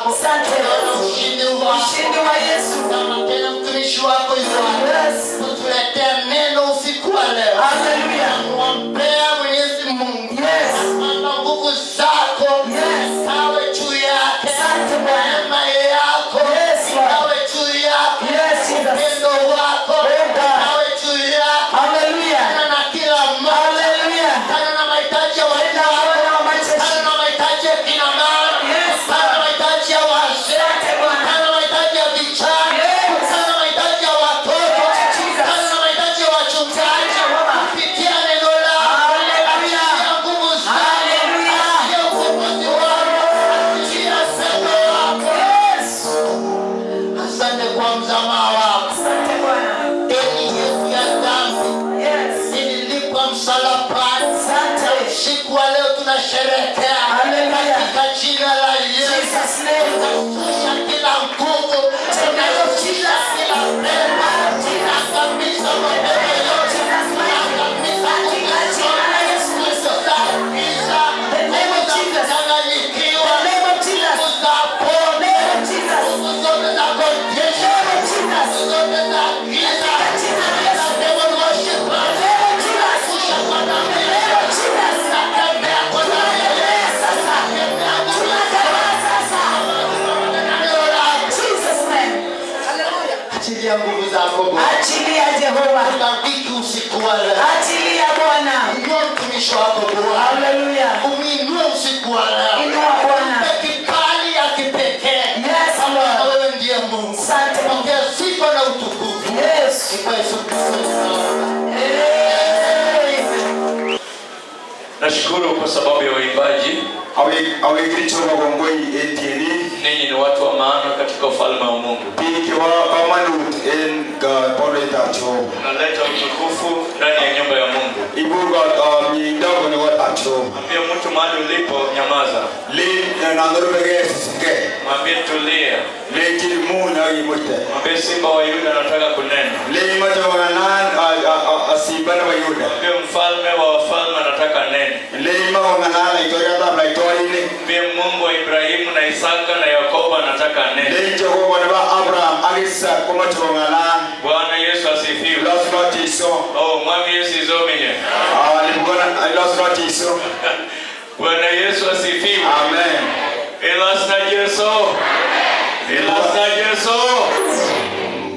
wako. Asante. Tunaona ushindi wako. Ushindi wa Yesu. Kama tena mtumishi wako Yohana Yes. kutuletea neno usiku wa leo. Hallelujah. Tunamwombea Mwenyezi Mungu Yes. kwamba nguvu zako Yes. ikawe juu yake, Asante Bwana. neema yako Yes, Lord. ikawe juu yake, Yes, Jesus. upendo wako Oh, God. ikawe juu yake, Hallelujah. tena na kila mmoja, Hallelujah. tena na mahitaji ya watu Tena wako, Bwana wa majeshi. tena na mahitaji ya kina mama, Yes, tena na Lord. mahitaji ya wazee, Asante Bwana. tena na mahitaji ya vijana, Yes. tena na mahitaji ya watoto, Thank you, Jesus. tena na mahitaji ya wachungaji, Jehova. kupitia neno lako, Hallelujah. achilia nguvu zako, Hallelujah. achilia ukombozi wako, achilia upendo wako. Yes. Asante kwa msamaha wako. Asante Bwana. Deni yetu ya dhambi Yes. ililipwa msalabani. Asante. Usiku wa leo tunasherehekea Hallelujah. katika jina la Yesu. Jesus name. Tunashusha kila nguvu, tunashusha kila pepo, tunaangamiza mapepo yote, tunaangamiza Katika jina la Yesu Kristo. nguvu za giza, The name nguvu of za Jesus. kuchanganyikiwa, The name of Jesus. nguvu za pombe, Name of Jesus. nguvu zote za confusion, Name of Jesus. nguvu zote za giza, Katika jina la Yesu. za devil worshiper, Name of Jesus. tunaangusha kwa damu ya Name of Jesus. Tunatembea kwa damu ya Tunatembea sasa. Tunatembea sasa. Jesus name. Hallelujah. Achilia nguvu zako Bwana. Achilia Jehova. Tubariki usiku wa leo. Achilia Bwana. Inua mtumishi wako Bwana. Hallelujah. Umuinue usiku wa leo. Inua Bwana. Mpe kibali ya kipekee. Yes, Kwa maana Lord. wewe ndiye Mungu. Asante. Pokea sifa na utukufu. Yes. Ni kwa Yesu Kristo tunaomba. Amen. Nashukuru kwa sababu ya waimbaji. Awekiri Jehova kongoi en tienik. Ninyi ni watu wa maana katika ufalme wa Mungu. Biik chebo komonut en borwetab Jehova. Unaleta utukufu ndani ya nyumba ya Mungu. Ibu mieindo konyo kotab Jehova. Mwambie mtu mahali ulipo, nyamaza. Len non rubekei sisingei. Mwambie tulia. Lenchin muny ak imuite. Mwambie simba wa Yuda anataka kunena. Len moche kong'alal simba nebo Yuda. Mwambie mfalme wa wafalme anataka nene. Len moche kong'alal laitoriatab laitorinik. Mwambie Mungu wa Ibrahimu na Isaka na Yakobo anataka nene. Len Jehova nebo Abraham ak Isaac komoche kong'alal. Bwana Yesu asifiwe. Ilosunot Jesu. Oh, Mwami Yesu izomenye. Ilosunot Jesu. Bwana Yesu asifiwe. Amen. Elasna Yesu. Elasna Yesu.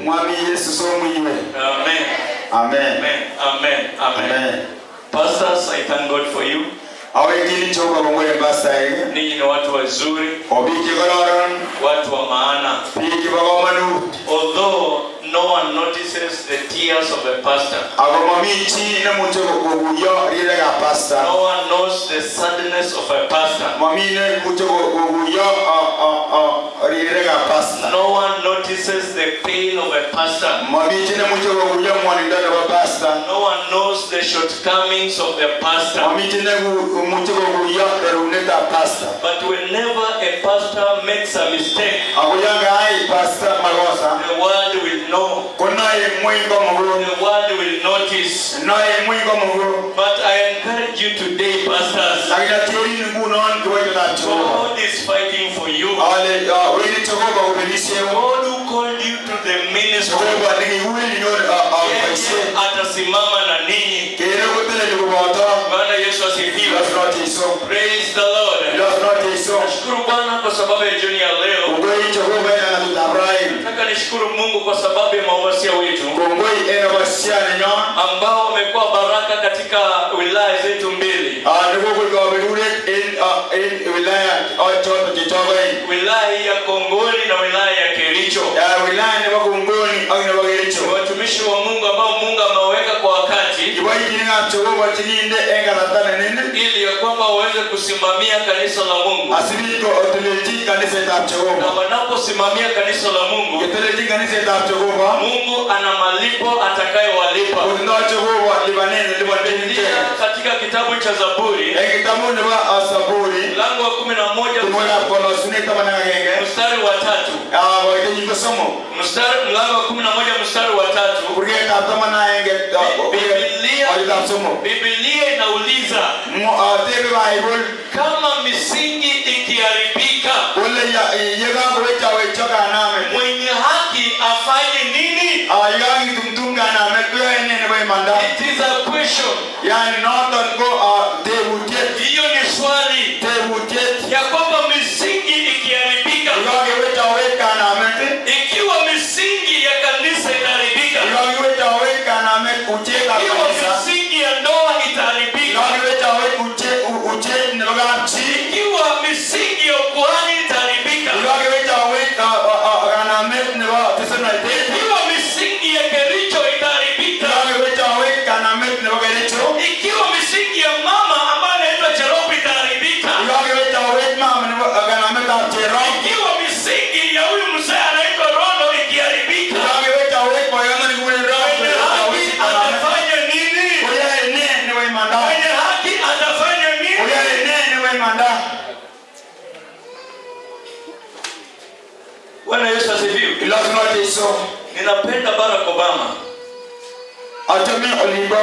Mwami Yesu somwiwe. Amen. Amen. Amen. Amen. Amen. Amen. Pastors, I thank God for you. Awekini Jehova kongoi en pastaek. Ninyi ni watu wazuri, O biik chekororon, watu wa maana. biik chebo komonut. Although no one notices the tears of a pastor, Ako mami chi nemuche koguyo rirekab pastor. no one knows the sadness of a pastor. Mami nemuche koguyo rirekab pastor. No one notices the pain of a pastor. Mami chi nemuche koguyo ngwonindo nebo pastor. No one knows the shortcomings of the pastor. Mami chi nemuche koguyo rerunetab pastor. But whenever a pastor makes a mistake, Ako yon kaai pastor makosa, the world will know. konoe ng'weny komugul. The world will notice. Noe ng'weny komugul. But I encourage you today, pastors. Lakini aterin ngunon kiboityotab Jehova. God is fighting for you. Ale wendi Jehova kobelisieun. God who called you to the ministry, Jehova nekikurin inyon yeye boisiet. atasimama na ninyi. Kere koteleli koboto. Bwana Yesu asifiwe. Ilosunot Jesu. Praise the Lord. Ilosunot Jesu. Nashukuru Bwana kwa sababu ya jioni ya leo. Kongoi Jehova en langatut raini. Nataka nishukuru Mungu kwa sababu ya maovasia wetu Kongoi en overseer nenyon ambao wamekuwa baraka katika wilaya zetu mbili, nekokoik kaberuret en wilaya choto chechok oeng. Wilaya hii ya Kongoni na wilaya ya Kericho. Wilaya nebo Kongoni ak nebo Kericho. Ni watumishi wa Mungu ambao Mungu amewaweka kwa wakati Kiboitinikab Jehova chekinde en kasarta nenin ili ya kwamba waweze kusimamia kanisa la Mungu, asibit kotelelchi kanisetab na Jehova. wanaposimamia kanisa la Mungu, Yetelelchin kanisetab Jehova Mungu ana malipo atakayowalipa. kotindoi Jehova lipanet neliponchin Biblia icheket. katika kitabu cha Zaburi En kitabut nebo Zaburi mlango wa 11 tumwekab kolosunet 11 mstari wa 3 koitenyin ko 3 mstari mlango wa 11 mstari wa 3 kurgetab 11 koitetab 3 Biblia inauliza, tebe Bible kama misingi ikiharibika, kole yeka utiet ya kwamba misingi ikiharibika, yekakewechawech kanamet ikiwa misingi ya kanisa itaharibika, yekakiwechawech kanamet utietab ikiwa kanisa misingi ya ndoa itaharibika, yekakiwechawech utiet nebo kapchi ikiwa misingi ya ukuhani itaharibika, yekakiwechawech kanamet nebo tesonoitet ikiwa misingi ya Kericho itaharibika, yekakiwechawech kanamet nebo Kericho ikiwa misingi ya mama ambaye anaitwa Cherobi itaharibika, yekakiwechawech mama nebo kanametab Cherop ikiwa misingi ya huyu mzee anaitwa Rono ikiharibika, yekakiwechawech boyondoni kikuren Rono mwenye haki atafanya nini? koyae ne nebo imanda Mwenye haki atafanya nini? koyae ne nebo imanda. Bwana Yesu asifiwe. Ilosuna Jesu. Ninapenda Barack Obama. Achame olimbo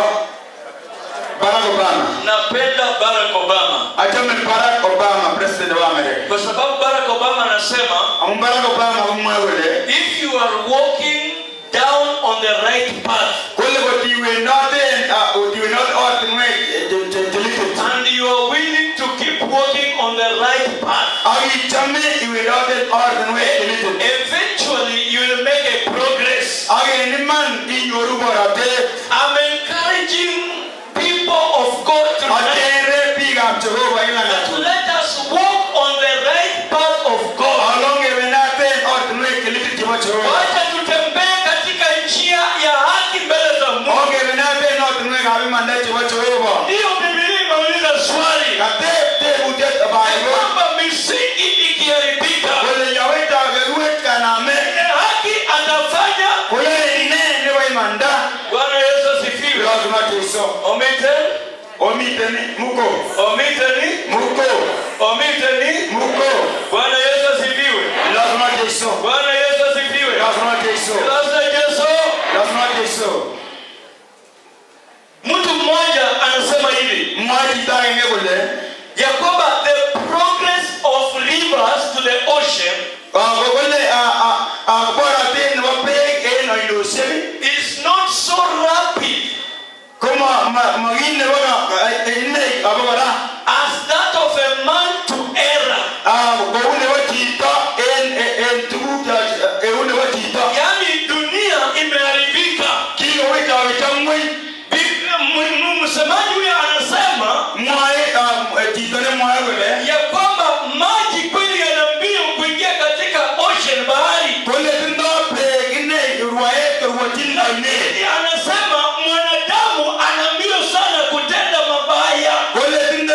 Barack Obama. Napenda Barack Obama Achame Barack Obama president wa America. kwa sababu Barack Obama anasema Amun Barack Obama komwoe kole if you are walking down on the right path kole kotiwendoten otiwendot ortinwek chelitit and you are willing to keep walking on the right path, ak ichome iwendoten ortinwek chelitit eventually you will make a progress. ak en iman inyoru borotet. I'm encouraging people of God tonight Achere biikab Jehova en that lang'atut let us walk on the right path of God. along kewendaten ortinwek chelitit chebo Jehova. Wacha tutembee katika njia ya haki mbele za Mungu. Ongewendaten ortinwekab imanda chebo Jehova. Ndiyo Biblia imeuliza swali Kateb tebutiet ya Bible kwamba misingi ikiharibika, kole yawechawech kanamet mwenye haki atafanya. koyae ne nebo imanda. Bwana Yesu asifiwe. Ilosuna Jesu. Omiten, Omiten muko omiteni, muko omiteni. muko. Bwana Yesu asifiwe. Ilosuna Jesu. Bwana Yesu asifiwe. Ilosuna Jesu. Sasa Yesu, Ilosuna Jesu. mtu mmoja anasema hivi Mwoe chito agenge kole ya kwamba the progress of rivers to the ocean kole borotet nebo beek en oinosiek is not so rapid ko makit nebo inei abokora as that of a man to error. kou nebo chito en tuguk eu nebo chito. Yaani dunia imeharibika. Kikowechawechok ng'weny. Msemaji huyo anasema Mwoe chito nemwoe kole ya kwamba maji kweli yana mbio kuingia katika ocean, bahari. kole tindoo beek inei rwaet korwochin oinet. Lakini anasema mwanadamu ana mbio sana kutenda mabaya Kole tindo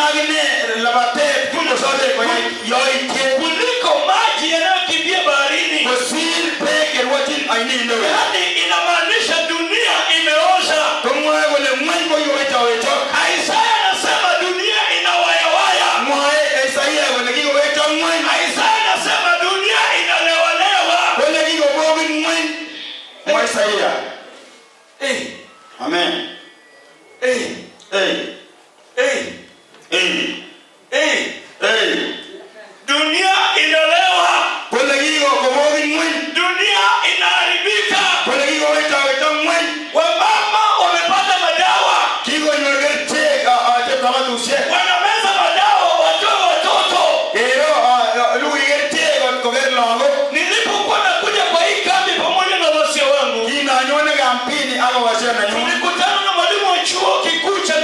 akine labatet kosore koyai yoityet kuliko maji yanayokimbia baharini. kosir beek cherwochin oinet neo. Yaani inamaanisha dunia imeoza. Komwoe kole ng'weny kokikowechawechok. Isaya anasema dunia inawayawaya. Mwoe Isaia kole kikowechok ng'weny. Isaya anasema dunia inalewalewa. Kole kikobokit ng'weny. Mwoe Isaia. Eh, Amen. eh, Hey, eh, hey, eh. hey. Dunia inalewa, Kole kikobokit ng'weny. dunia inaharibika. Kole kikowechawechok ng'weny. Wamama wamepata madawa, Kikonyor kerichek chepkamatusiek. wanameza madawa watoe watoto. Kero lugui kerichek koker lagok. Nilipokuwa nakuja kwa hii kambi pamoja na wasia wangu, Kinanyone kampini ak owasio nenyun tulikutana na mwalimu wa chuo kikuu cha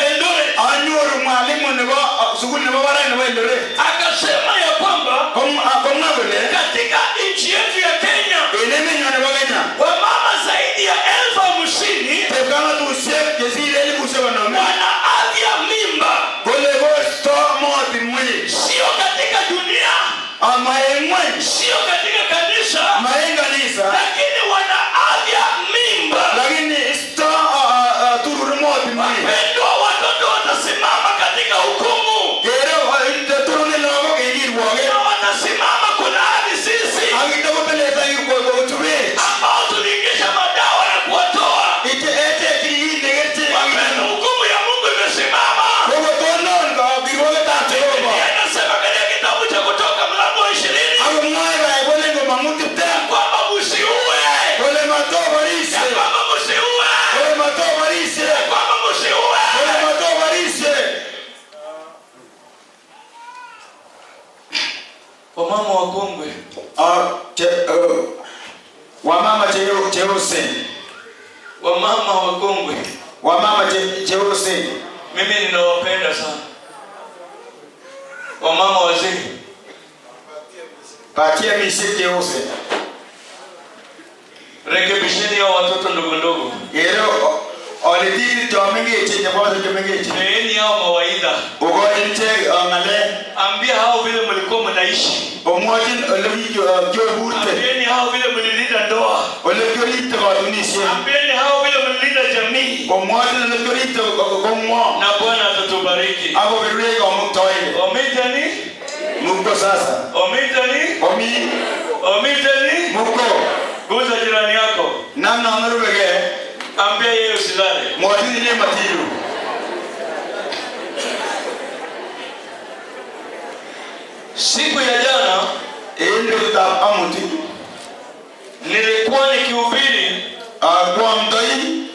Eldoret, anyoru mwalimu nebo sukul nebo barak nebo Eldoret. akasema ya kwamba Komwa kole katika nchi yetu ya Kenya en emenyon nebo Kenya wamama zaidi ya 50,000 chepkamatusiek chesire 50,000 wanaavya mimba, kole kosto mootinwek sio katika dunia, ama en ng'weny sio katika kanisa, ma en kanisa lakini wanaavya mimba. lakini isto turur mootinwek. Wapendwa, watoto watasimama katika hukumu Kere turune lagok en kirwoket na watasimama kulaani sisi ak ityo kobelesa kochubech ambao tuliingisha madawa na kuwatoa. echek chekikinde kerichek ak Wapendwa, hukumu ya Mungu imesimama. kokotonon kirwoketab Jehova. Biblia inasema katika kitabu cha Kutoka mlango wa 20 Ako mwoe Bible Wamama wakongwe. Wamama cheusi. Wamama wakongwe. Wamama cheusi. Mimi ninawapenda sana. Wamama wazee. Patia mishik cheusi. Rekebisheni hao watoto ndogo ndogo. Ero olitiri chomengechen chebo chomengechen. Peeni hao mawaidha. Ukochin ichek ng'alek. Ambia hao vile mlikuwa mnaishi. Omwochin ole kioburte. Ambieni hao vile mlilinda ndoa. Ole kioripte katunisiet. Ambieni hao vile mlilinda jamii. Omwochin ole kioripte kong'wong. Na Bwana atatubariki. Akoberurech Kamuktaindet. Omiteni, Mukto sasa. omiteni, Omi omiteni. mukto. Guza jirani yako. Nam nonerubekee. Ambia yeye usilale. Mwochin inye matiru. Siku ya jana En betutab amut nilikuwa nikihubiri koamtoi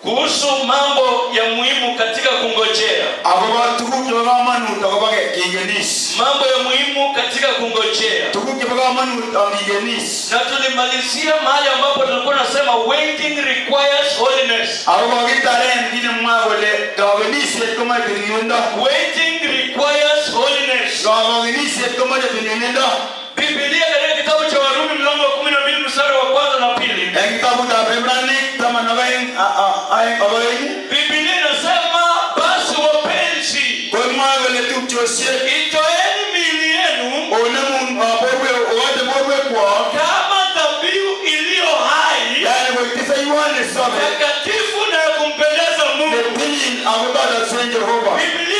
kuhusu mambo ya muhimu katika kungojea. akobo tuguk chebo komonut akobo kekenis. Mambo ya muhimu katika kungojea. Tuguk chebo komonut angikenis. Na tulimalizia mahali ambapo tulikuwa nasema waiting requires holiness. Ako kokitaren kit nemwoe kole kakenisiet komoche tililindo. Waiting requires holiness. Kakenisiet komoche tililindo. Biblia katika kitabu cha Warumi mlango wa 12 mstari wa kwanza na pili. En kitabutab Ibraniek 12 2 Biblia inasema basi wapenzi, komwoe kole tupchosiek itoeni miili yenu onemun borwek okote borwekwok kama dhabihu iliyo hai, yani koik tisaiwon nesobe takatifu na ya kumpendeza Mungu. netilil akotochoksen Jehova. Biblia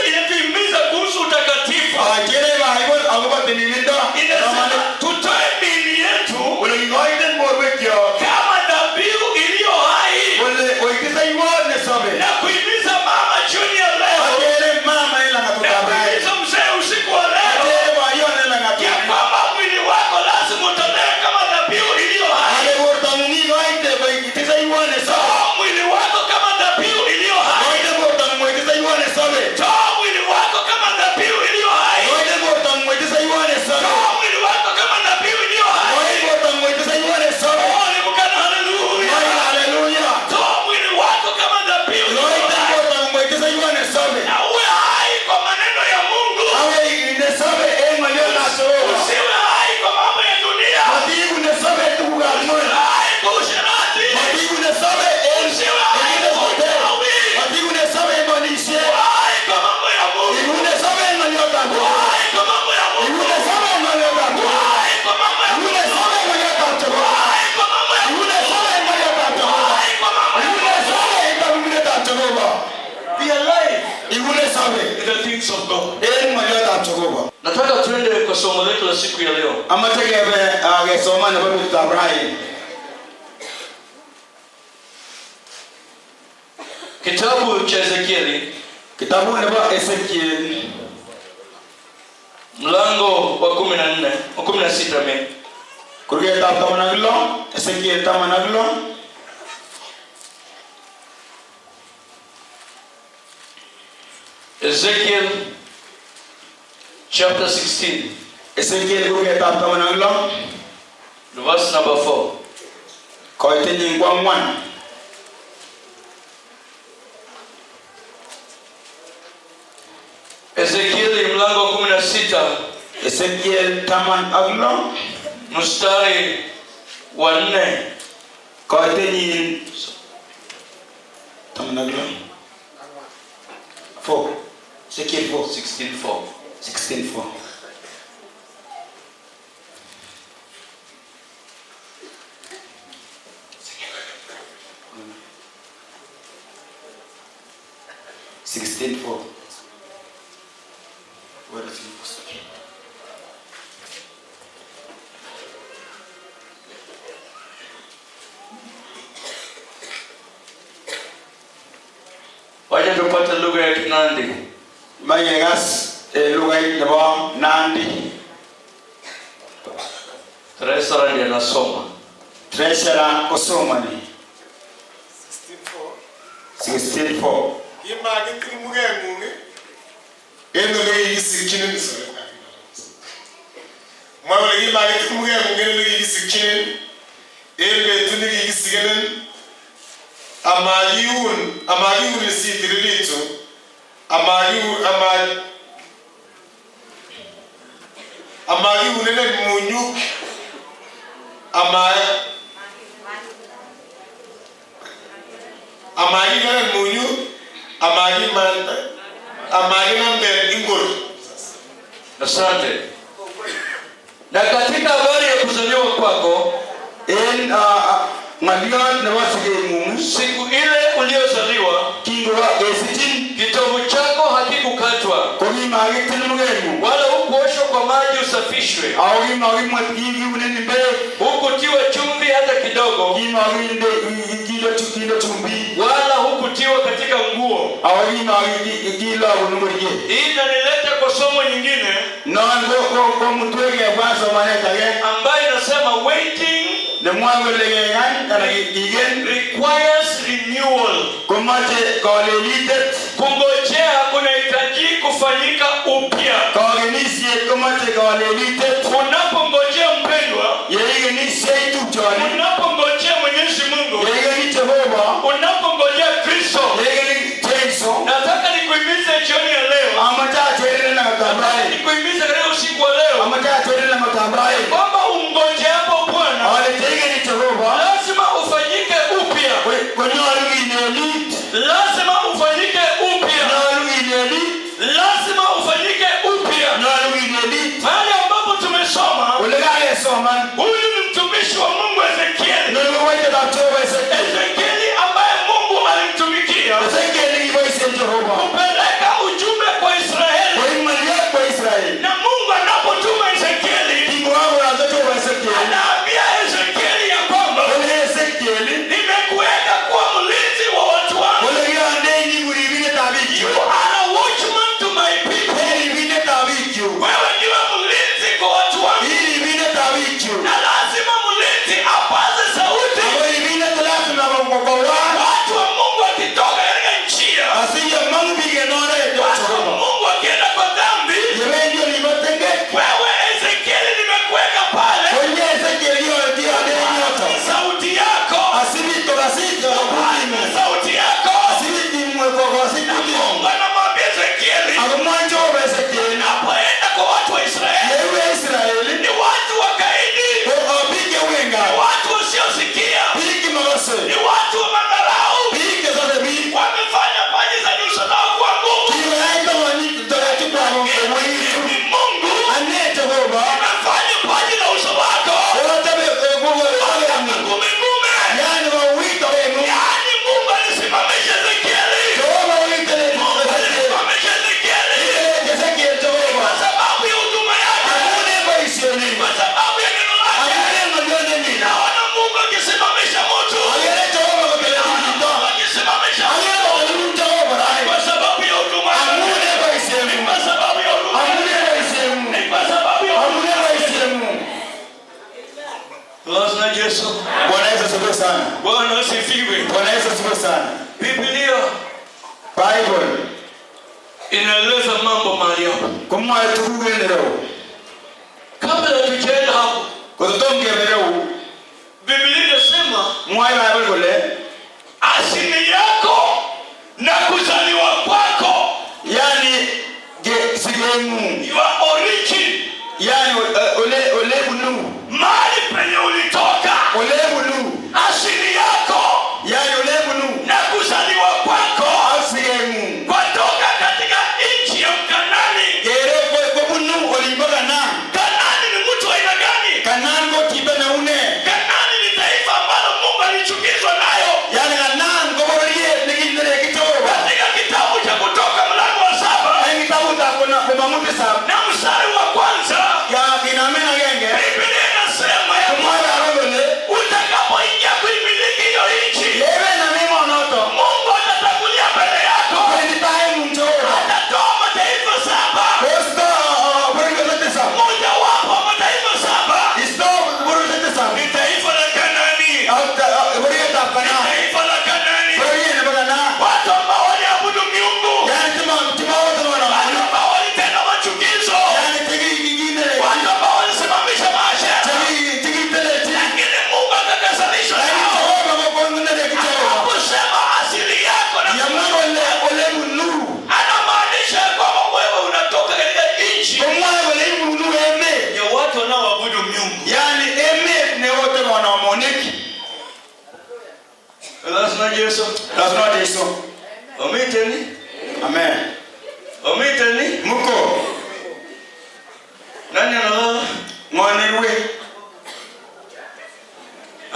inatuhimiza kuhusu utakatifu. Chere Bible akobo tililindo. Inasema tutoe miili yetu Kole kikoiten borwekyok kama dhabihu iliyo hai, kole koik tisaiwon nesobe. na kuhimiza mama jioni ya leo, Achere mama en na lang'atutab raini. kuhimiza mzee usiku wa leo, Achere boyon en ya lang'atut. kwamba mwili wako lazima utolewe kama dhabihu iliyo hai. Ale bortang'ung ikoite koik tisaiwon nesobe. Toa mwili wako kama dhabihu iliyo hai. Ikoite bortang'ung koik tisaiwon nesobe. Toa mwili wako kama dhabihu iliyo hai. Ikoite bortang'ung koik tisaiwon nesobe. Toa mwili wako kama dhabihu iliyo hai. Ikoite bortang'ung koik tisaiwon nesobe. Oh, nimkana haleluya. Haleluya. Toa mwili wako kama dhabihu iliyo Ikoite hai. bortang'ung koik tisaiwon nesobe. Na uwe hai kwa maneno ya Mungu. Awe nesobe en ng'olyotab Jehova. Usiwe hai kwa mambo ya dunia. Matiiku nesobe tugukab ng'wony. Hai kwa usherati. Matiiku nesobe en Usiwe hai kwa uchawi. Matiiku nesobe en bonisiet. Hai kwa mambo ya Mungu. Iku nesobe en ng'olyotab Jehova. Hai kwa mambo ya Iku Mungu. nesobe en ng'olyotab Jehova. Hai kwa mambo ya Iku Mungu. nesobe en ng'olyotab Jehova. Hai kwa mambo ya Iku Mungu. nesobe en ng'olyotab Jehova. Hai kwa mambo ya Iku Mungu. nesobe en karunetab Jehova. Be alive Iku nesobe in the things of God. en ng'olyotab Jehova. Nataka tuende kwa somo letu la siku ya leo. Amache kebe kesoman nebo betutab raini. Kitabu cha Ezekieli Kitabut nebo Ezekiel mlango wa 14, wa 16 me. kurgetab 16, Ezekiel 16 Ezekiel chapter 16 Ezekiel kurgetab 16 verse number 4. koitenyin ko ang'wan. Ezekieli mlango wa 16 Ezekiel 16 mstari wa 4. koitenyin 16 4 Ezekiel 4 16:4. 16 4. 16:4. Where is it? Wacha tupate lugha ya Kinandi. Makekas lugait nebo Nandi. Treasurer ndiye anasoma. Treasurer kosomani. 16:4. 16:4. Kimakitil mugeng'ung ii, en ole kikisikchinin soet. Mwae kole kimakitil mugeng'ung en olekikisikchinin en betut nekikisikenen amakiun amakiunin sitililitu amakiu ama amakiunenen munyuk ama amakinenen munyuk amakimanda amakinamden ingor. Asante. Na katika habari ya kuzaliwa kwako, En ng'oliot nebo sigeng'ung siku ile uliyozaliwa, kingokesichin kitovu chako hakikukatwa kokimakitil mugeng'ung wala hukuoshwa kwa maji usafishwe, ako kimakimwet kikiunenin beek hukutiwa chumvi hata kidogo, kimakinde kilo chumbik wala hukutiwa katika nguo. ako kimakilokun ngoriet. Hii inanileta kwa somo nyingine Non komutwech kebwa somanet age ambayo inasema waiting nemwoe kole kekany anan kiken requires renewal. komoche kolelitet. Kungojea kunahitaji kufanyika upya. Kakenisiet komoche kolelitet. Unapongojea mpendwa, Yeikenisiei tupchoni unapongojea Mwenyezi Mungu, yeikeni Jehova unapongojea Kristo, yeikeni Jesu nataka nikuhimize jioni ya leo, amache acherin lang'atab raini nikuhimize katika usiku wa leo amache acherin lang'atab raini kwamba umngojeapo Bwana ale cheikeni Jehova lazima ufanyike upya, konyolu kilelit lazima ufanyike upya, nyolu kilelit lazima ufanyike upya. nyolu kilelit. Mahali ambapo tumesoma, Ole kakesoman huyu ni mtumishi wa Mungu Ezekieli, noni ko boitetab Jehova Ezekiel. Ezekieli ambaye Mungu alimtumikia Ezekiel nekiboisien Jehova kupeleka ujumbe kwa Israeli, koib ng'oliot kwa Israel. na Mungu anapotuma Ezekieli Kingokakoyokto Jehova Ezekiel anaambia Ezekieli ya kwamba kole Ezekiel nimekuweka kuwa mlinzi wa watu wangu. kole kirondeini ku ribindetab You bikyuk. are a watchman to my people. Ii ribindetab bikyuk. Wewe ndiwe mlinzi kwa watu wangu, Ii ribindetab bikyuk. na lazima mlinzi apaze sauti. Ako ribindet ko lazima kowan Watu wa Mungu wakitoka katika njia, asiyemong'u biik en oret nebo watu wa Jehova. Mungu wakienda kwa dhambi, Yewendi olibo tengek wewe Ezekieli nimekuweka pale, ko inye Ezekiel kiondein yoto sauti yako, asibit kokasit paza sauti yako. asibit imwe kokosit kuting'ung. Mungu anamwambia Ezekieli, Ako mwoe Jehova Ezekiel napoenda kwa watu wa Israeli yeiwe Israel ni watu wakaidi, ko biik cheuwen ni watu wasiosikia, biik chemokose ni watu wa madharau, biik chesose biik wamefanya paji za nyuso zao kuwa ngumu. kikoyai togonik togochikwak kowuitu. Mimi Mungu Ane Jehova nimefanya paji la uso wako kokotobe kama kokotobe ngumi ngume. yani kouit togeng'ung. Yaani Mungu alisimamisha Ezekieli, Jehova kokiitelelchi Mungu Ezekiel. alisimamisha Ezekieli Kitelelchi Ezekiel Jehova kwa sababu ya huduma yake, amun en boisionyin kwa sababu ya neno lake. amun en ng'oliondenyin. Naona Mungu akisimamisha mtu, Akere Jehova kotelelchi chito. Mungu akisimamisha Akere mtu kotelelchi Jehova raini kwa sababu ya huduma yake, amun en boisieng'ung kwa sababu ya huduma amun yake, en boisieng'ung ni kwa sababu ya amun en boisieng'ung. Lazima Yesu. Bwana Yesu asifiwe sana. Bwana asifiwe. Bwana Yesu asifiwe sana. Biblia Bible inaeleza mambo mahali hapa. komwoe tuguk en ireu. Kabla tujaenda hapo, Kototom kebe ireu Biblia inasema mwoe Bible kole asili yako na kuzaliwa kwako, yani sigeng'ung your origin, yani ole olebunu mahali penye ulitoka, olebunu asili yako yani olebunu na kuzaliwa kwako ak sigeng'ung kwatoka katika nchi ya Mkanani. kere kobunu olimbo Kanan. Kanani ni mtu wa aina gani? Kanan ko chito neune. Kanani ni taifa ambalo Mungu alichukizwa nayo. Yani Kanan ko bororiet nekinereki Jehova. Katika kitabu cha Kutoka mlango wa 7 En kitabutab komong'u tisab na mstari wa kwanza, ya kinamen agenge Biblia inasema ya komwoe kwamba Bible kole utakapoingia kuimiliki hiyo nchi, yebenam emonoto Mungu atatangulia mbele yako, kowendi taing'ung Jehova atatoa mataifa 7. kosto bororiosiek tisab. Mojawapo wa mataifa 7 Isto bororiosiek tisab ni taifa la Kanani, ak bororietab ni Kanan taifa la Kanani, bororiet nebo Kanan watu ambao waliabudu miungu, yani watu ambao walitenda machukizo. yani Jesu. Omiteni. Amen. Omiteni. Muko. Nani analala? Ng'o nerue?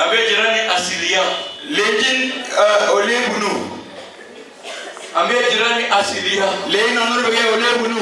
Ambia jirani asili yako. Lechin olebunu. Ambia jirani asili yako. Lein onorubegei olebunu.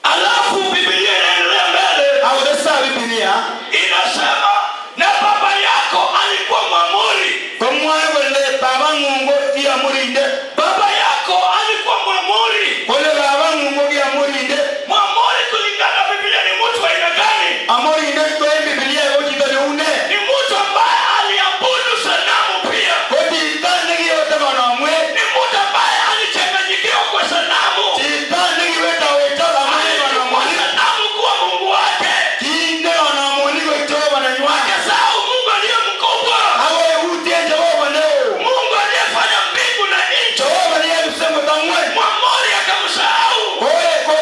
Alafu Biblia inaendelea mbele. Akotestai Bibilia. Inasema na baba yako alikuwa Mwamori. Komwoe kole babang'ung ko ki Amorindet. Baba yako alikuwa Mwamori. Kole babang'ung ko ki Amorindet. Mwamori kulingana na Biblia ni mtu wa aina gani? Amorindet ko en Bibilia ko chito neu ne? Ni mtu ambaye aliabudu sanamu pia. Ko chito nekiyote konomwet. Ni mtu ambaye alichanganyikiwa kwa sanamu. Chito nekiwetawechok amun en Alichukua konomonik. sanamu kuwa Mungu wake. Kiinde konomonik koik Jehova nenywan. Akasahau Mungu aliye mkubwa. Akoi utien Jehova neo. Mungu aliyefanya mbingu na nchi. Jehova neyae kipsengwet ak ng'weny. Mwamori akamsahau.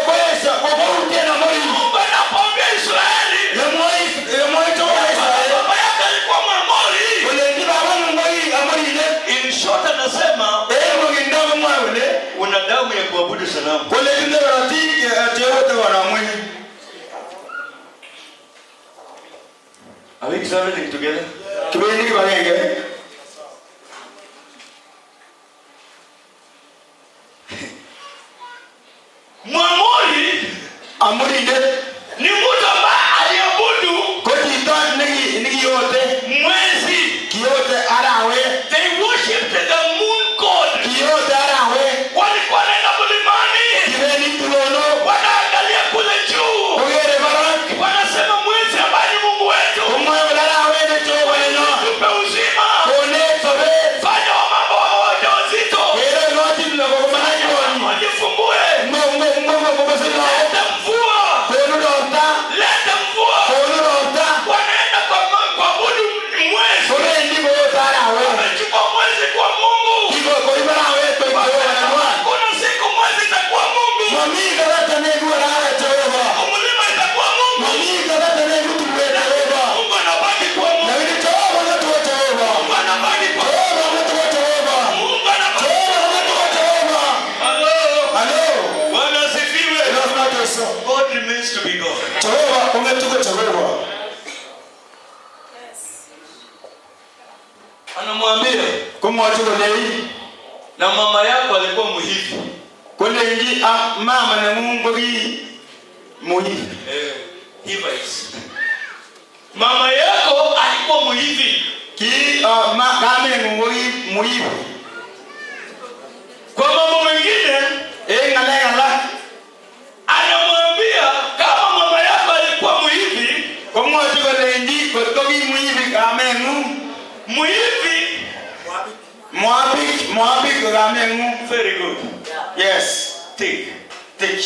Koesio kokoutien Amorik. Mungu anapoambia Israeli, Yemwoe Jehova Israel baba yake alikuwa Mwamori. kolenji babang'ung ko ki Amorindet. In short anasema En ng'wokindo komwoe kole una damu ya kuabudu sanamu. kole tindo korotik cheyote konomwet. Are we traveling together? Kibendi kibagenge. Mwamori Amorindet ni mtu ambaye aliabudu ko chito nekiyote mwezi. kiyote arawet. They worshipped the moon god. Kiyote arawet. Walikuwa wanaenda mlimani, Kibendi tulonok. wanaangalia kule juu, Kokere barak. wanasema mwezi ambaye ni Mungu wetu, Komwoe kole arawet ne Jehova nenyon. tupe uzima, Konech sobet. fanya wamama wawe wajawazito, Kere ng'otin lagok komanai wajifungue, Ngobesen lagok. leta mvua, Konu ropta. leta mvua. Konu ropta. Wanaenda kuabudu mwezi, Kobendi koyote arawet. wamechukua mwezi kwa Mungu. Koib arawet koik Jehova nenywan. Kuna siku mwezi itakuwa Mungu, Mami kasarta neeku arawet Jehova. mlima itakuwa Mungu, Mami kasarta neeku tulwet Jehova. Mungu anabaki kuwa Mungu, Lakini Jehova ng'etu ko Jehova. Mungu anabaki kuwa Jehova ng'etu ko Jehova. Mungu anabaki. Jehova ng'etu ko Jehova. Hello. Hello. Bwana asifiwe. Lazima Yesu. God remains to be God. Jehova kong'etu ko Jehova. Anamwambia Komwochi kolei na mama yako alikuwa Mhivi. kolenji mama neng'ung ko ki Muhivi. Hivites. Mama yako alikuwa Mhivi. Ki kameng'ung ko ki Muhivi. Kwa mambo mengine En ng'alek alak anamwambia kama mama yako alikuwa Mhivi, komwochi kolenji kot ko ki Muhivi kameng'ung Mhivi Moabik Moabik ko kameng'ung. very good. Yes. Take. Tik.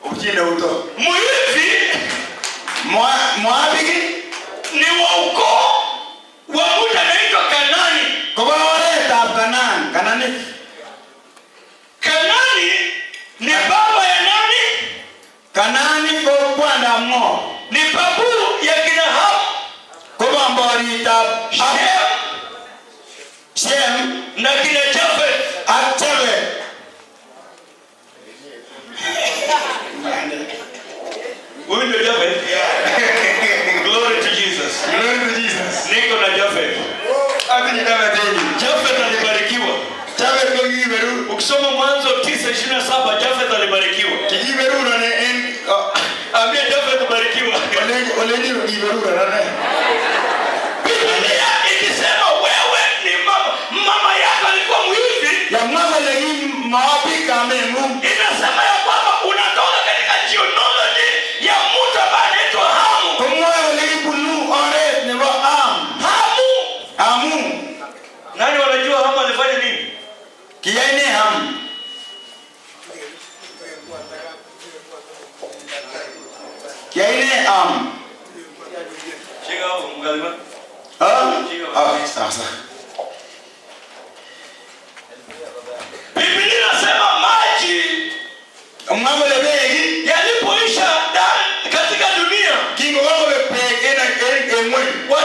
Upchi neuto. Mhivi Moabik ni wa ukoo wa mtu anaitwa Kanani. kobo oretab Kanan, Kananik. Kanani ni baba ya nani? Kanani ko kwandab ng'o? Ni babu ya kina Ham, Ko bomboritab Shem Shem na kina Japheth. ak Japheth. Huyu ndio Japheth. Glory to Jesus. Glory to Jesus. Niko na Japheth. Atinye Japheth en yu. Japheth alibarikiwa. Japheth ko kikiberu. Ukisoma Mwanzo 9:27 Japheth alibarikiwa. Kikiberuron en Ambia Japheth barikiwa. olenji kiberuron ane. Biblia ikisema wewe ni mama, mama yako alikuwa Mhivi, Yamwa kole ki Moabik kameng'ung. inasema ya kwamba unatoka katika genealogy ya mtu ambaye anaitwa Hamu. Komwoe kole kibunu oret nebo Ham. Hamu. Amu. Nani wanajua Hamu alifanya nini? Kiyai ne Ham? Kiyai ne Ham? Shika hapo mkalima. Ah? Ah, sawa sawa. Biblia inasema maji Mwa kole beek yalipoisha katika dunia, kingokakobek beek en ng'weny wa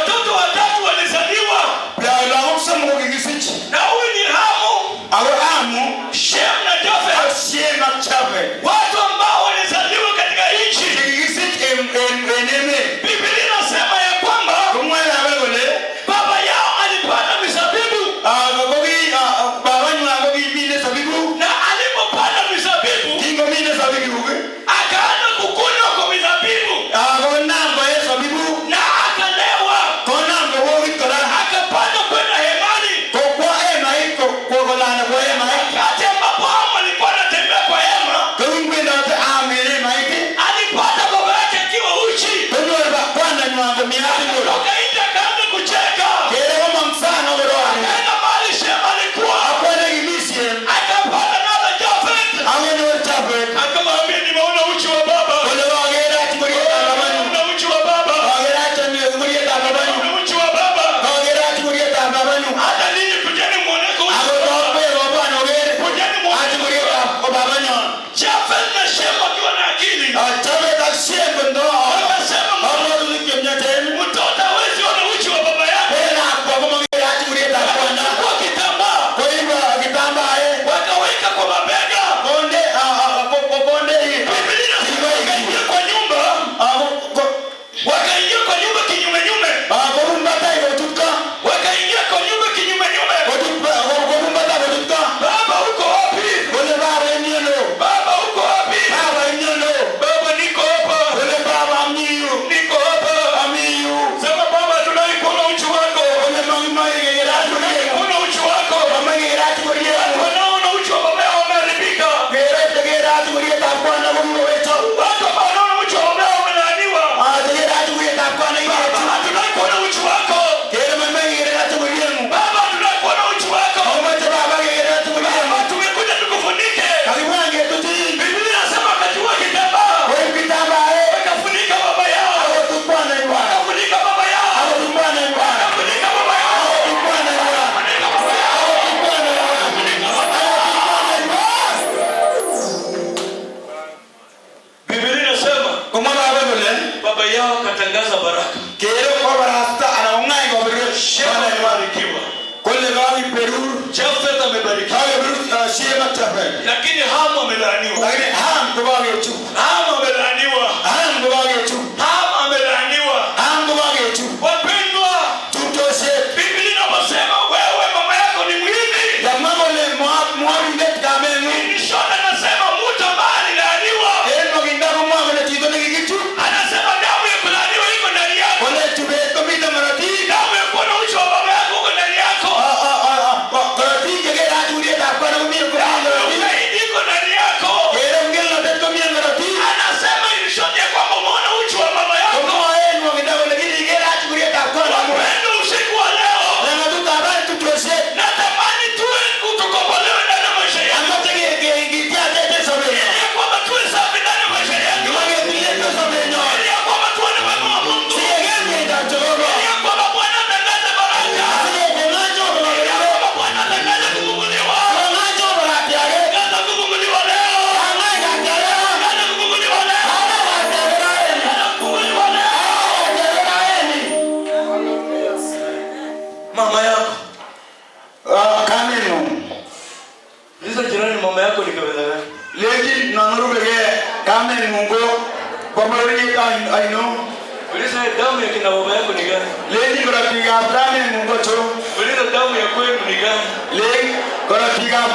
Aino. Uliza damu ya kina baba yako ni gani? Lenin korotikab kameng'ung ko chu. Uliza damu ya kwenu ni gani? Len korotikab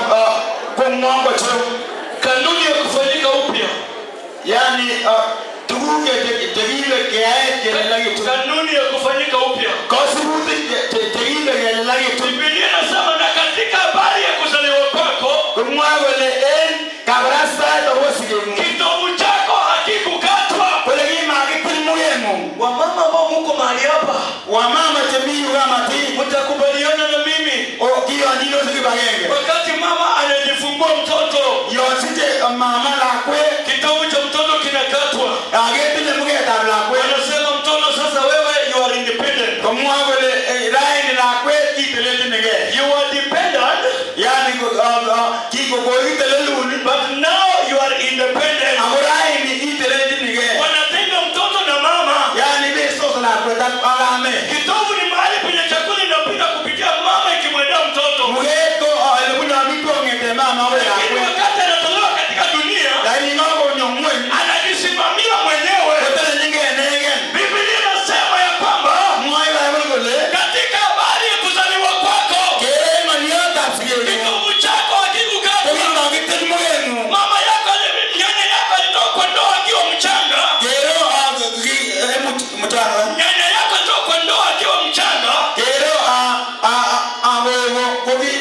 kong'wong ko chu. Kanuni ya kufanyika upya. Yaani tuguk chekiibe keyae kelelakitu. Kanuni ya kufanyika upya. Kosibutik chekiibe kelelakitu. Biblia inasema na katika habari ya kuzaliwa kwako, Komwoe kole en kabarastaet akobo sigeng'ung kitovu chako hakikukatwa. kole kimakitil mugeng'ung. Wamama ambao muko mahali hapa, Wamama chemi yu kamatik mtakubaliana na mimi. kiyonyinos kibagenge. Wakati mama anajifungua mtoto, Yon siche mama lakwet kitovu cha mtoto kinakatwa. aketile mugetab lakwet. Wanasema mtoto sasa, wewe you are independent. Komwoe kole raini lakwet itelelchinigei. You are dependent, Yaani koitelelun but now you are independent. ako raini itelelchinigei. Wanatenga mtoto na mama. Yaani bestos lakwet ak kamet. Kitovu ni mahali penye chakula inapita kupitia mama ikimwendea mtoto. Muget ko olebunu amitwogik kong'eten mama akoi Lakini lakwet. wakati anatolewa katika dunia, Lakini kakonyo ng'weny anajisimamia mwenyewe. kotelelchingei inegen. Biblia inasema ya kwamba Mwoe Bible kole katika habari ya kuzaliwa kwako, kere ng'oliotab sigeng'ung kitovu chako hakikukatwa. kokimakitil mugeng'ung. Mama yako, nyanya yako alitoka kwa ndoa akiwa mchanga. Kero muchanga. Nyanya yako alitoka kwa ndoa akiwa mchanga, Kero agogo koki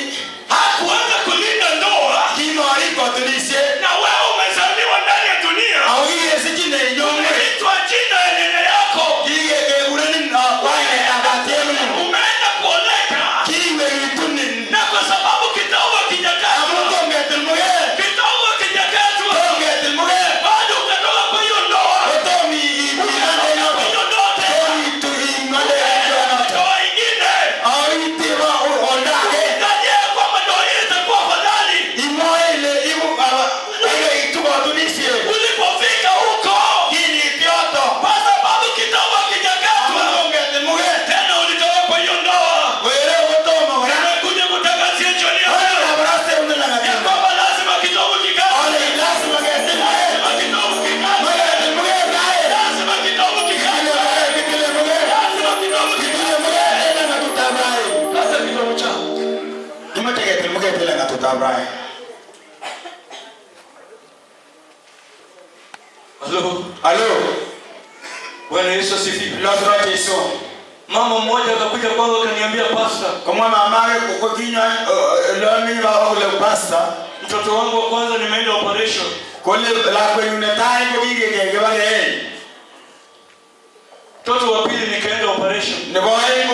hakuanza kulinda ndoa, kimorib kotunisiet na wewe umezaliwa ndani ya dunia, ako kikesichin inyo ng'weny. umeitwa jina ya nyanya yako, Kikekurenin kainetab katiemeng'ung. umeenda kuoleka, Kiwe kitunin na kwa sababu kitovu amun hakijakatwa, tom ketil muget. kitovu hakijakatwa, Tom ketil muget. bado ukatoka kwa hiyo ndoa, Kotom ibande kwa noto. hiyo ndoa tena, Tom ing'alek noto. ndoa ingine. Aitiba oldo age. Ngojea kwamba ndoa hii itakuwa afadhali. Imwoe ile ibu itu kotunisiet. Ulipofika huko, Kinit yoto. kwa sababu kitovu Amun hakijakatwa, tom ketil muget. tena ulitoka kwa hiyo ndoa. Were kotomo kora. Nimekuja kutangazia jioni ya Ole leo kabaraste une ya lang'at. kwamba lazima kitovu kikatwe, Ole lazima ketil muget. lazima kitovu kikatwe, Maketil muget rae. lazima kitovu kikatwe, Kitile muget. lazima kitovu kikatwe. Kitile muget en lang'atutab rae. Kata kitovu chako. Kimoche ketil muget en lang'atutab rae. Halo, Alo, Bwana Yesu asifiwe. losro Jesu. Mama mmoja akakuja kwangu akaniambia, pastor, Komwa mamake kokinyo lomi ba kole pastor mtoto wangu wa kwanza nimeenda operation, kole lakwenyun netai kokikekeke keeny. mtoto wa pili nikaenda operation, Nebo oeng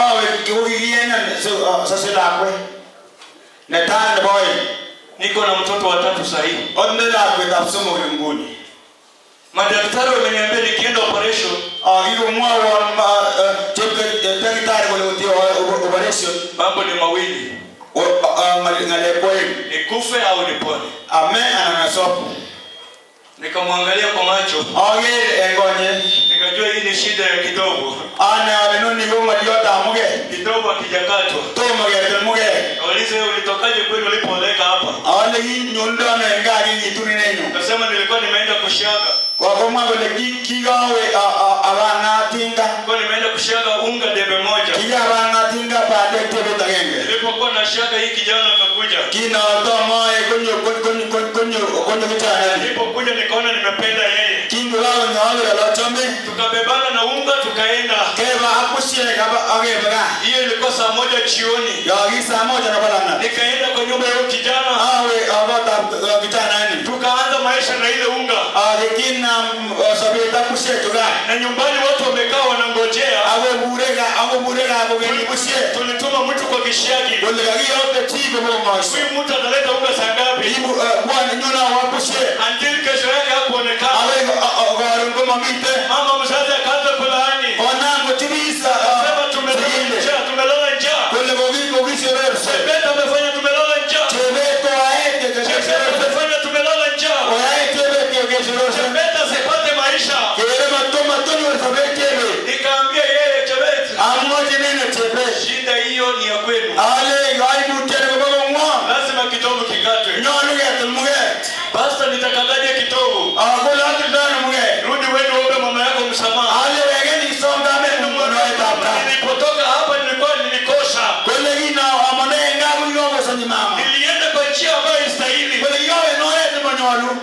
awe kokikienyan sose lakwet. Netai nebo oeng. niko na mtoto wa tatu sahihi. Otinye lakwetab somok nguni. Madaktari wameniambia nikienda operation Kikomwowon cheptakitari kole kotio operation mambo ni mawili, ng'alek kwoeng. nikufe au nipone. Ame anan asop. Nikamwangalia kwa macho, Aker en konyek. nikajua hii ni shida ya kitovu. Anai ale inoni ko ng'oliotab muget. Kitovu hakijakatwa. Tomo ketil muget. Kauliza, wewe ulitokaje kwenu ulipooleka hapa? Ale kinyondo ano en gaa kikitunin en yu. Akasema nilikuwa nimeenda kushaga, Komwa kole kikawe abang'at tinga. nilikuwa nimeenda kushaga unga debe moja. Kikabang'at tinga bandek tebet agenge. Nilipokuwa nashaga hii kijana akakuja. Kinotomoe konyo konyo kijana. Nilipokuja nikaona nimependa yeye, Kingokakonyo aker ale achome. tukabebana na unga tukaenda. Keba ak busiek akebe gaa. Hiyo ilikuwa saa 1 jioni. Yo ki saa moja nebo lang'at. Nikaenda kwa nyumba ya huyo kijana, Awe kotab kijana ni. tukaanza maisha na ile unga. Kinam sobet ak busiek chukan. Na nyumbani watu wamekaa wanangojea. Akobure gaa kokeni busiek. Tulituma mtu kwa kishiagi, Kole kakiyokte chi kobong'oiso. huyu mtu ataleta unga saa ngapi? Ibu bwana nyona wa busiek. Until kesho yake hakuonekana. Akoi koron komamite. Mama mzazi akaanza kulaani, Konam kochibis sema tumelala sigindet. njaa, tumelala njaa. Kole kokisererse. Chebet amefanya tumelala njaa. Chebet koaet Chebet kekesererse. amefanya tumelala njaa. Koyaet chebet kekesererse. Chebet asipate maisha. Kere matonyor sobet chebet. Nikaambia yeye, Chebet, Amwochi inendet chebet. shida hiyo ni ya kwenu, Ale kaimutiet nebo kong'wong. lazima kitovu kikatwe. Nyolu ketil muget.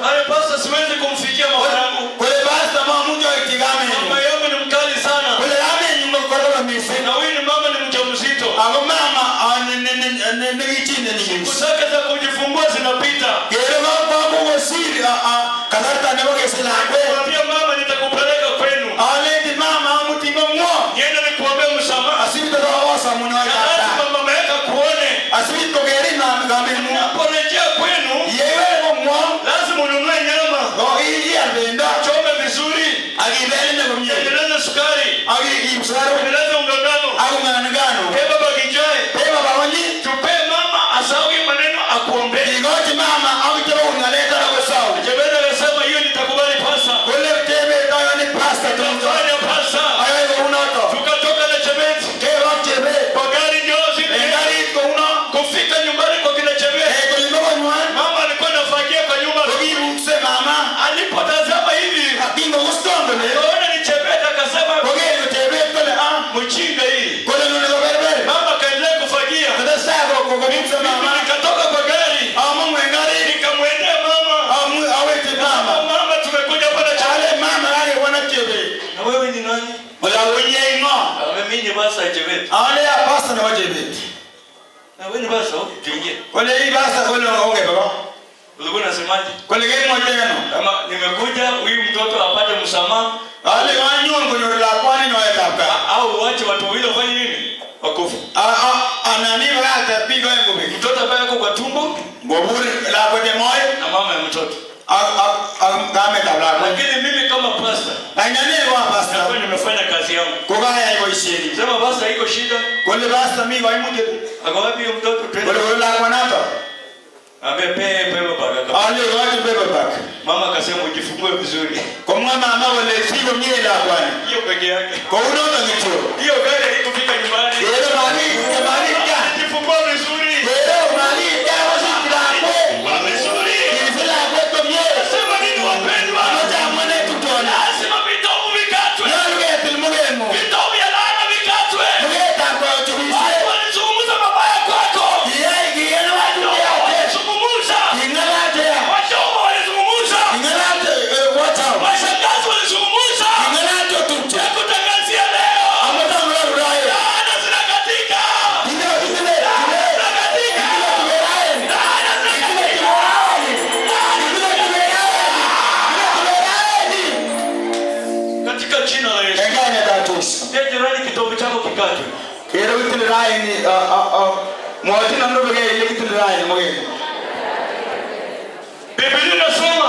Ale pastor, siwezi kumfikia mama yangu. Mama yangu ni mkali sana. Na huyu ni mama ni mjamzito. Siku zake za kujifungua zinapita. Mwambie mama nitakupeleka kwenu. Niende nikuombee msamaha. Lazima mama yako akuone. Unaporejea kwenu lazima ununue nyama. Chome vizuri. Tengeneza sukari. Tengeneza unga ngano. Pe baba kijae. Tupe mama asahau hiyo maneno akuombee. Jebeda akasema hiyo nitakubali pasa. Tutafanya pasa. Tukatoka na Chebet. Kwa gari ndio zile. Kufika nyumbani kwa kina Chebet. Mama alikuwa anafagia kwa nyumba. Alipotazama hivi akaona ni Chebet akasema mchinga hii. Mama akaendelea kufagia. Mimi nikatoka kwa gari nikamwendea mama. Mama, tumekuja hapa na Chebet. Na wewe ni nani? Mimi ni basa Chebet. Na wewe ni basa, okay, tuingie. Ulikuwa unasemaje? Kama nimekuja huyu mtoto apate msamaha au uache watu wawili wafanye nini? Wakufe. Mtoto ambaye yuko kwa tumbo na mama ya mtoto. Lakini mimi kama pastor nakuwa nimefanya kazi yangu. Sema basa iko shida. Ako wapi huyo mtoto? Twende. Ambia pe baba. Mama akasema ujifungue vizuri. Hiyo peke yake. Hiyo gari haikufika nyumbani. Jifungua vizuri. Jifungua vizuri. Sema nini wapendwa? Lazima vitovu vikatwe. Vitovu vya laana vikatwe. Watu walizungumza mabaya kwako. Walizungumza. Wachoma walizungumza. Mashangazi walizungumza. Nakutangazia leo. Laana zinakatika. Zinakatika. Laana zinakatika. Katika jina la Yesu. Ndiye jirani kitovu chako kikatwe. Biblia inasema